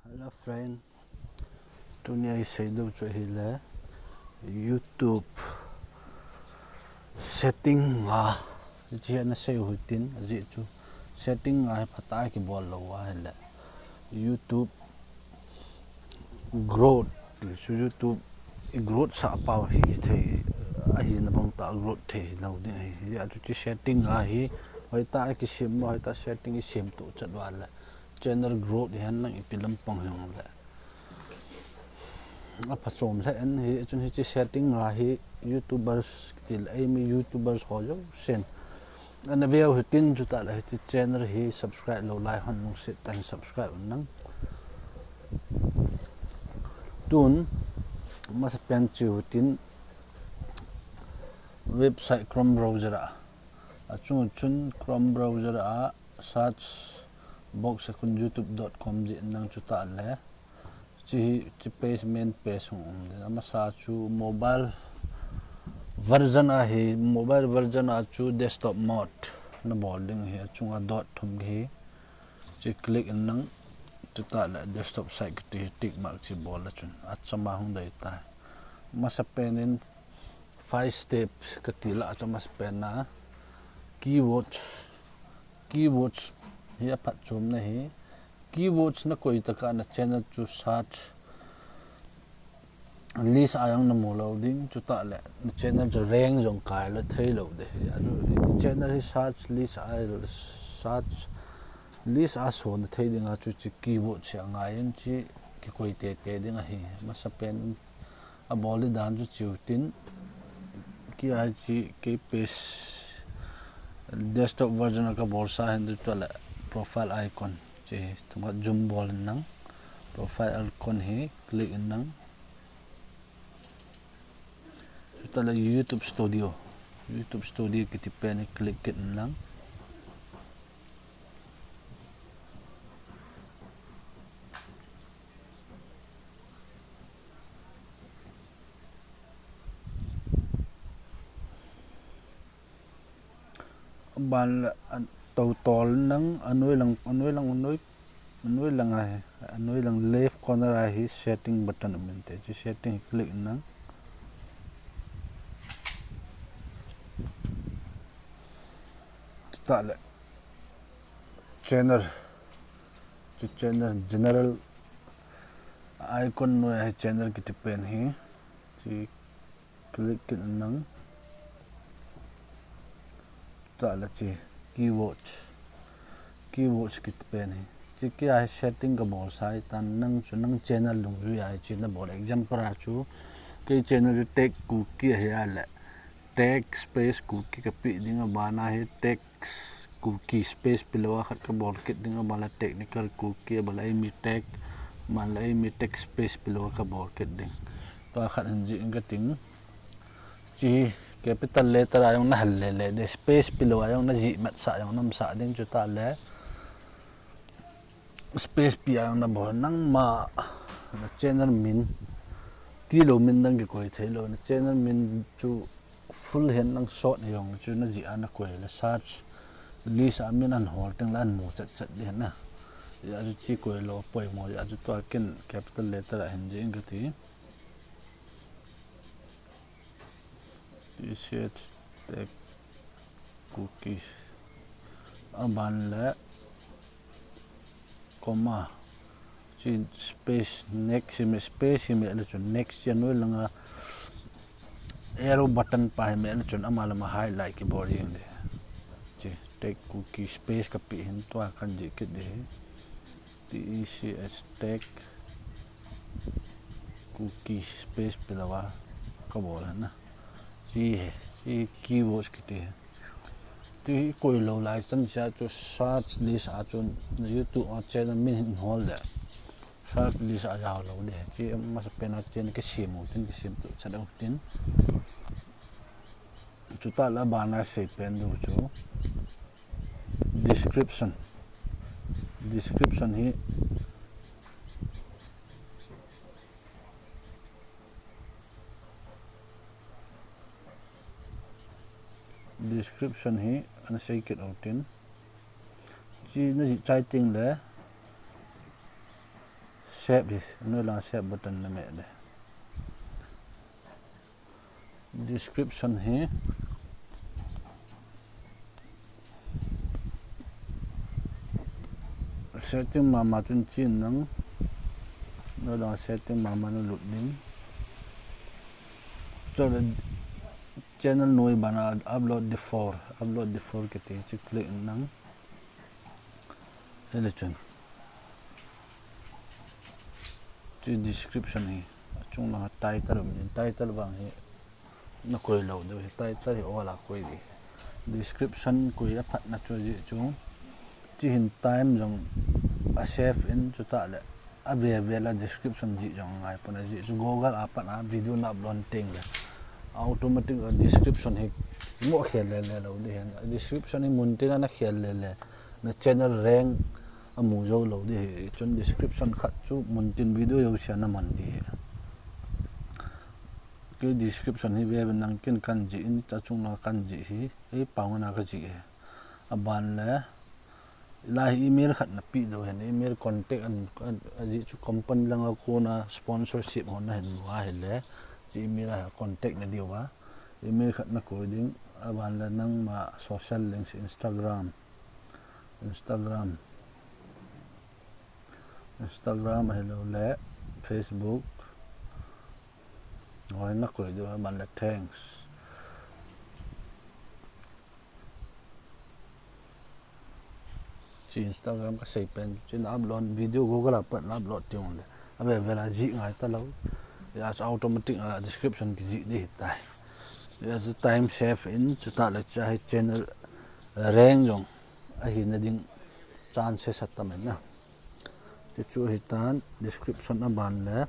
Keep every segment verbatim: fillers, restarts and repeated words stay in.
Hello friend, tunia isei diu chu ahile YouTube setting nga, hiche ana sei u hitin, ajeh chu setting nga hi phatah a kibol lou ahile YouTube growth, chu YouTube i growth sah pau hi thei, ahina bang tah growth thei lou ding ahi. Hijeh a chu hiche setting nga hi hoitah a kisem, hoitah setting isem toh chet uva le channel growth hi henlang ipi lampang hijong le aphachom lheh in, hichun hiche setting nga hi YouTubers kiti le eimi YouTubers ho jousen ana veu hitin, chutah le hiche channel hi subscribe lou lai hon lungset tah in subscribe un lang. Tun masapen chu hitin website Chrome browser a, achung chun Chrome browser a search box a kon youtube dot com jih in lang, chutah le hiche hi, hiche page, main page hung um ding. Amasa chu mobile version ahi, mobile version a chu desktop mode nabol ding ahi, achunga dot thum hi hiche click in lang, chutah le desktop site kiti hi tick mark chu bol a chun achama hung dei tai. Masapen in five steps kati lah a chu masapen a keywords, keywords hi aphatchomna ahi. Keywords nakoi tah a na channel chu search list a jong namu lou ding, chutah le na channel chu rank jong kai lou thei lou ding ahi. Achu channel hi search list a, search list a sona thei ding a chu hiche keywords hi angai in hiche kikoi tete ding ahi. Masapen abol ding dan chu hiche hitin, kei a hiche kei page desktop version a kabol sa hin, chutah le profile icon hiche thumkhat zoom bol in lang, profile icon hi click in lang, chutah le YouTube Studio, YouTube Studio kiti pen hi click kit in lang. Aban le, a, totol lang, anoi lang, anoi lang, anoi, anoi lang ahi, anoi lang left corner a hi setting button um inte, hiche setting hi click in lang. Chutah le channel, hiche channel general icon noi a hi channel kiti pen hi, hiche click kit in lang. Chutah le hiche keywords, keywords kiti pen hi, hiche kei a hi setting kabol sa ahitan, nang chu nang channel dungjui a hiche nabol. Example a chu kei channel chu Tech Kuki ahi a le Tech space Kuki kapeh ding, aban a hi Tech Kuki space pelou a khat kabol kit ding, aban le Technical Kuki, aban le eimi Tech, aban le eimi Tech space pelou a kabol kit ding. Tua khat hin jih in kating. Hiche hi capital letter a jong nahal lele ding, space pelou a jong najih matsah jong naumsah ding, chutah le space pi a jong nabol, nangma na channel min tilou min nang kikoi thei lou, na channel min chu full hen lang short hijong chu najih a nakoi le search list a min ahin hol teng le ahin mu chat chat ding ahi. Hijeh a chu hiche koi lou poimo, hijeh a chu tua ken capital letter a hin jih in kati. T C H Tech Kuki. Aban le comma, hiche space, next hi meh, space hi meh le chun, next hiche anoi langa arrow button pa hi meh le chun, ama lama highlight kibol jeng ding. Hiche Tech Kuki space kapeh hin tua kahin jih kit ding. T E C H Tech Kuki space pelou a kabol ahi na. Hiche hi, hiche keywords kiti hi. Hiche hi koi lou lai chan cha chu search list a chun na YouTube a channel min hin hol le search list a jao lou ding. Hiche masapen a channel kisem u tin, kisem toh chet u tin. Chutah le aban a seipen diu chu description. Description hi, description hi ana sei kit u tin. Hiche najih chai teng le Save hi, noilang save button na meh le. Description hi setting mama chun chin nang. Noilang setting mama na lut ding. Chule channel noi bana upload default, upload default kiti chu click nang. Hile chun chu description hi, achung langa title um in, title vang hi na koi lou diu hi, title hi all a koi ding. Description koi a phatna chu ajeh chu, chu hin time jong a save in, chutah le a ve ve la description jih jong angai pon, ajeh chu Google a pat a video na upload teng le automatic a description hi mo khel le le lou ding hin. Description hi mun tin a na khel le le na channel rank amu jou lou ding hi. Chun description khat chu mun tin video jouse a na man ding hi. Kei description hi ve ve nang, ken kan jih in, achung langa kan jih hi, ei pang na ka jih hi. Aban le, hilai hi email khat na pe diu hin, email contact an, an, ajeh chu company langa kona sponsorship ho na hin mu ahile, chu email a contact na diu va. Email khat na koi ding, aban le nangma social links, Instagram, Instagram, Instagram ahilou le Facebook. Hoi na koi diu, aban le thanks. Chu Instagram ka sei pen, chu na upload video Google a pat na upload teng le, a ve ve la jih ngai ta lou. Hijeh chun automatic a description kijih ding hitai. Hijeh chun time save in, chutah le chu hi channel rank jong ahina ding chances atam in na. Chu chu hitan, description aban le.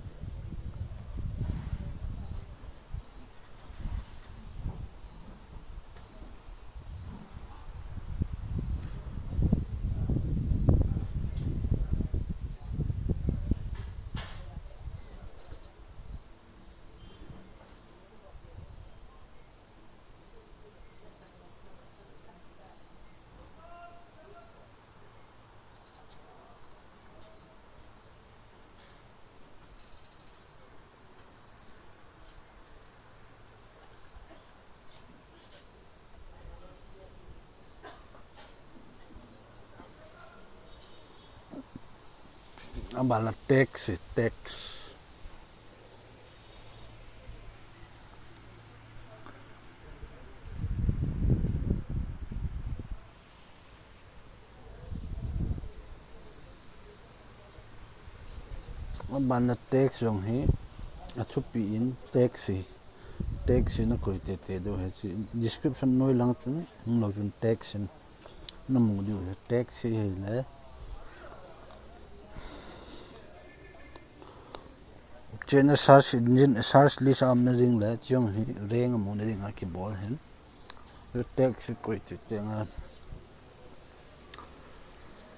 Aban la text, text. Aban na text jong hi, athupi in text hi, text hi na koi tete diu hi, chu description noi lang chun, hung lou chun text in na mu diu hi, text hi hile. Chena search engine, search list a um na ding le, chu jong hi rank amu na ding a kibol hin. Text hi koi tete nga.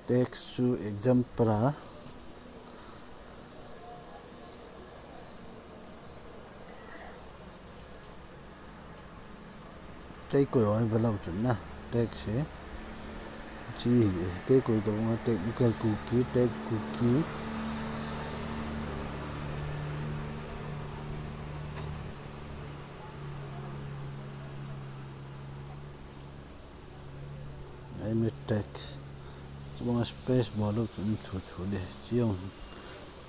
Text chu example a. Tei koi oi ve lou chun na. Text hi. Chi hi. Tei koi tou nga technical Kuki, tech Kuki. Ai mi text. Chubang space bol lou chun thu thu le. Chiang,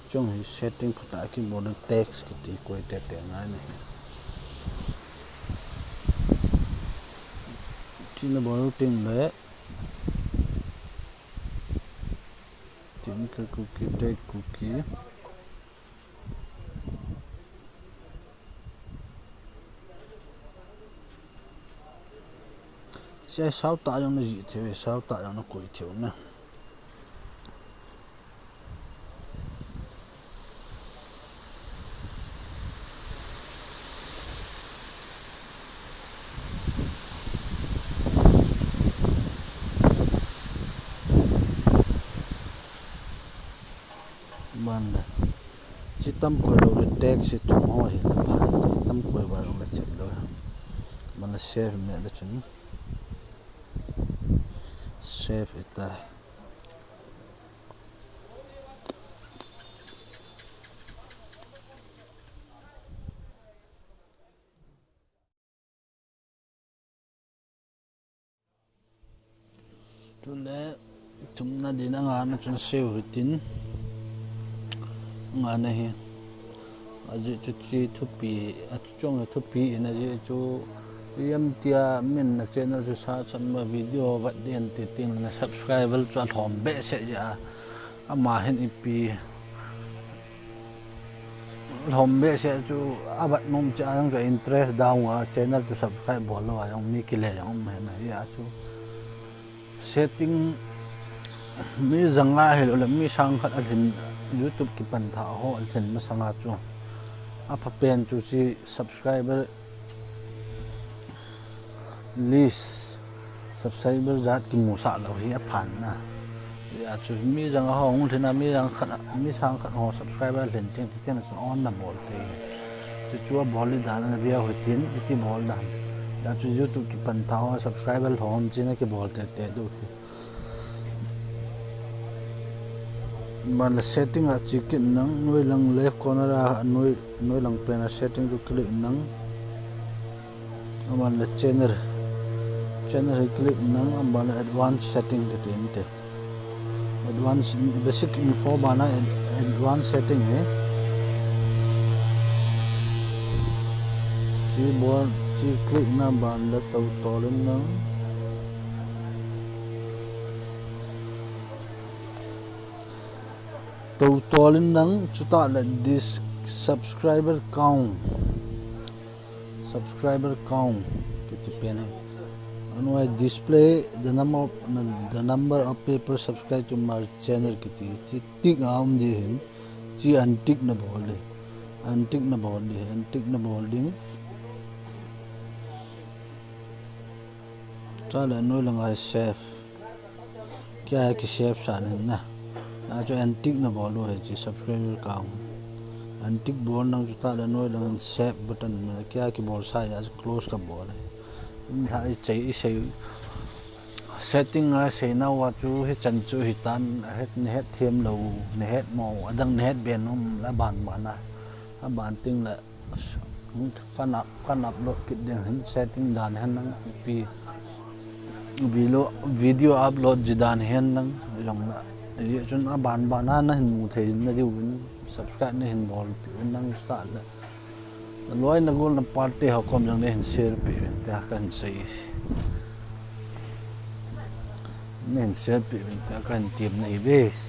chiang hi setting phatah a kibol lou text kiti koi tete ngai ni. China bol lou teng le. Technical Kuki, tech Kuki. Sia sao ta jong na ji theu, sao ta jong na koi theu na. Ban le. Chi tam koi lou le text hi thum ho hi la pha. Tam koi ba lou le chet lou. Ban le save me le chun. Save ita. Le thumna din a ngana chun save hitin. Ngana hi. Ajeh chu chi thupi, achu chong thupi in ajeh chu iam tia min na channel chu sa chan ma video vat den ti ting na subscriber chu alhom behseh ja. Ama hin ipi lhom behseh chu abat nom cha ang ka interest down a channel chu subscribe bol lou a jong mi kile jong um hen ahi a chu. Setting mi janga hilou le mi sang khat alhin YouTube kipan tha ho alhin masanga chu. Apha pen chu chi subscriber list subscriber jat kimusah lou hi aphan na. Achu mi janga ho hung lhin a mi jang khat mi sang khat ho subscriber lhin teng ti teng chun on na bol te. Chu chu abol li dan a dia hitin iti bol dan. Achu YouTube kipan tha ho subscriber lhom china kibol tete diu hi. Aban le setting a chi kit nang, noi lang left corner a noi, noi lang pen a setting chu click nang. Aban le channel, channel hi click nang, aban le advanced setting kiti inte. Advanced, basic info bana ad-, advanced setting hi. Chi bol, chi click na aban le tou tol in nang. Tou tol in nang chutah le this subscriber count. Subscriber count kiti pen hi. Anoi display the number of, the number of people subscribe to my channel kiti. Chi tick a um ji hin. Chi untick na bol di. Untick na bol di. Untick na bol ding. Chutah le noi lang a save. Kia ki save sa nin na. Achu untick na bol u hi chi subscriber count. Untick bol nang chutah le noi lang save button na kia kibol sa a close ka bol. Inha i chei i sei setting a sei nau a chu hichan chu hitan het, na het them lou, na het mo, adang na het ben um la ban ban a. Aban ting le Kan up, kan upload kit ding hin setting dan hen nang pi video, video upload ji dan hen nang jong la. Ajeh chun aban ban a na hin mu thei na diu vin subscribe na hin bol pi vin nang sa le. Loi na gol na party ho kom jong na hin share pi vin tia kan sei. Na hin share pi vin tia kan tim na hi base.